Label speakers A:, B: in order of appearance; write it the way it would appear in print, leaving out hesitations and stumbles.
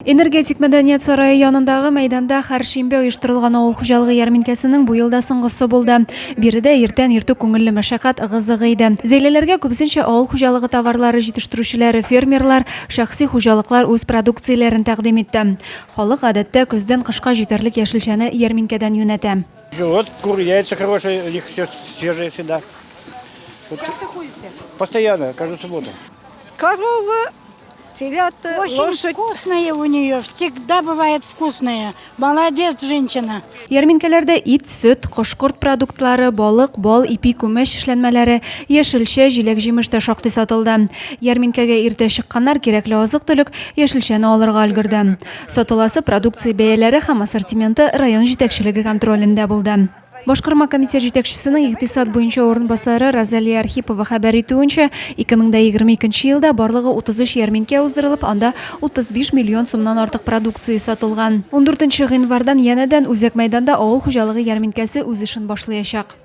A: Энергетик мәдәният сарае янындагы мәйданда һәр шимбә оештырылган авыл хуҗалыгы ярминкәсенең бу елда соңгысы булды. Биредә иртән иртүк күңелле мәшәкать ыгы-зыгы иде. Зәйлеләргә күбесенчә авыл хуҗалыгы товарлары җитештерүчеләре, фермерлар, шәхси хуҗалыклар үз продукцияләрен тәкъдим итте. Халык, гадәттә, көздән кышка җитәрлек яшелчәне ярминкәдән юнәтә.
B: Вот куры, яйца хорошие, у них все свежие всегда.
C: Часто ходите?
B: Постоянно, каждую субботу.
C: Корова, телята,
D: Очень
C: лошадь.
D: вкусные у нее, всегда бывает вкусные. Молодец, женщина.
A: Ярминкәләрдә ит, сөт, кош-корт продуктлары, балык, бал, ипи, күмәч эшләнмәләре, яшелчә, җиләк-җимеш тә шактый сатылды. Ярминкәгә иртә чыкканнар кирәкле азык-төлек, яшелчәне алырга өлгерде. Сатыласы продукция бәяләре һәм ассортименты район җитәкчелеге контролендә булды. Башкарма комитет җитәкчесенең икътисад буенча урынбасары Розалия Архипова хәбәр итүенчә, 2022 елда барлыгы 33 ярминкә уздырылып, анда 35 миллион сумнан артык продукция сатылган. Ундүртенче гыйнвардан янәдән Үзәк мәйданда авыл хуҗалыгы ярминкәсе үз эшен башлыячак.